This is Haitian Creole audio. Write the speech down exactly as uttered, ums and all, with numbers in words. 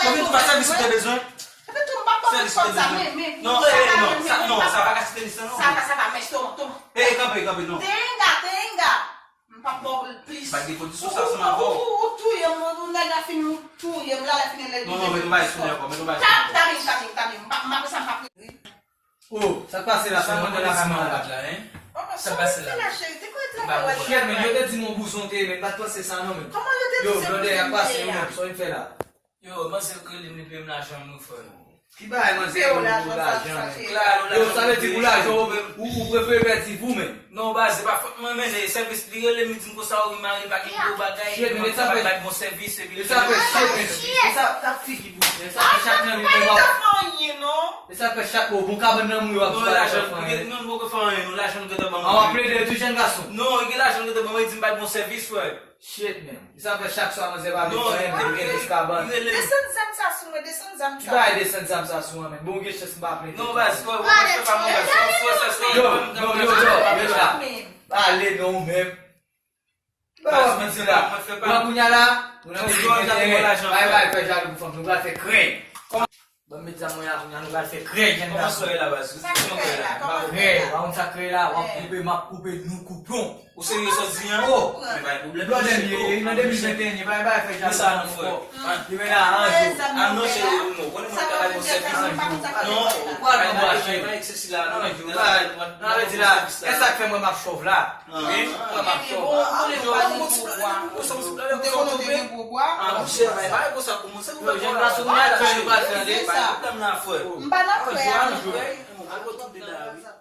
Mwen vin pou ba sèvis ou te bezwen. Epi tou, m pa pran sèvis ou te bezwen. Non, eh, non, sa, non, sa pa ka site lis la, non. Sa va, sa va, men toma, toma. Eh, kanpe, kanpe, non. Tenga, tenga. M p ap ba w plis. Bay defo di sou sa, ou, ou, ou, ou touye m, ou nèg la fin touye m, la, la fin lè. Non, non, men nou bay sou li ankò, men nou bay sou li ankò. Tamin, tamin, tamin, m p ap, m ap, sa m p ap. Oh, sa k pase la, sa mwen la ka mal la, hein? Sa k pase la? Shit, men yo te di m yon bouzon te ye, men m pa t panse sa non, men. Yo, blòdè, y ap pase yo, men, sa w vin fè la? Yo, manzè k rele m, li peye m lajan m wi, frè. Ki bagay manzè k rele m pou lajan, men? Yo, sa vle di pou lajan, ou, ou, ou prefere pèdi pou, men. Non, baz, se pa fòt mwen, men, e sèvis li rele m, li di m konsa, wi, mari pa gen gwo bagay, li pa bay bon sèvis, epi li rele m. E sa fè chak nan li fè pa. E sa fè chak, oh, bon kabann nan mwen yo ap di pa fè anyen. Non, nou poko fè anyen, non, lajan nou gentan ban mwen. A w ap plede tou, jèn gason. Non, gen lajan nou gentan ban mwen, li di m bay bon sèvis, frè. Shit, man. E sa fè chak swa manzè pa vin fè anyen, men li gen plis kabann. Desann zam sa sou mwen, desann zam sa. Ki bagay desann zam sa sou mwen, men? Bon, gen chans m pa plede. Non, baz, frè, ou pa fè pa mwen, baz. Yo, non, yo, yo, yo, la. Ale non, ou menm. Ba w ap di la. Pran kounya la, nou nan mezi gen teren. Bay, bay, fè jalou pou fanm. Nou pral fè krèy. Ban m met zam mwen la kounya, nou pral fè krèy, jèn gason. Kòman sou la, baz? Krèy, pa konn sa krèy la, w ap koupe, m ap koupe, nou koupon. Ou serye sa w di an? Oh, men pa gen pwoblèm. Blòdè m ye, nan de mil venteyen, pa gen bagay fè jalouzi ankò. Li mennen a anjou. Ah non, cheri, ou mò. Konnen mwen ka bay yon sèvis. Non, ou pral nan mwache. Pa eksesi la, non. Nan vle di la, e sa k fè mwen m ap chòv la. Wi, mwen m ap chòv. Ou te konnen w te gen gwo bwa? Ah, monchè, bay konsa kòmanse pou jèn gason, nou al fè, nou pral fè, tande. Pa gen pwoblèm nan frè. M pa nan frè a, non. Al bò tout de la, wi.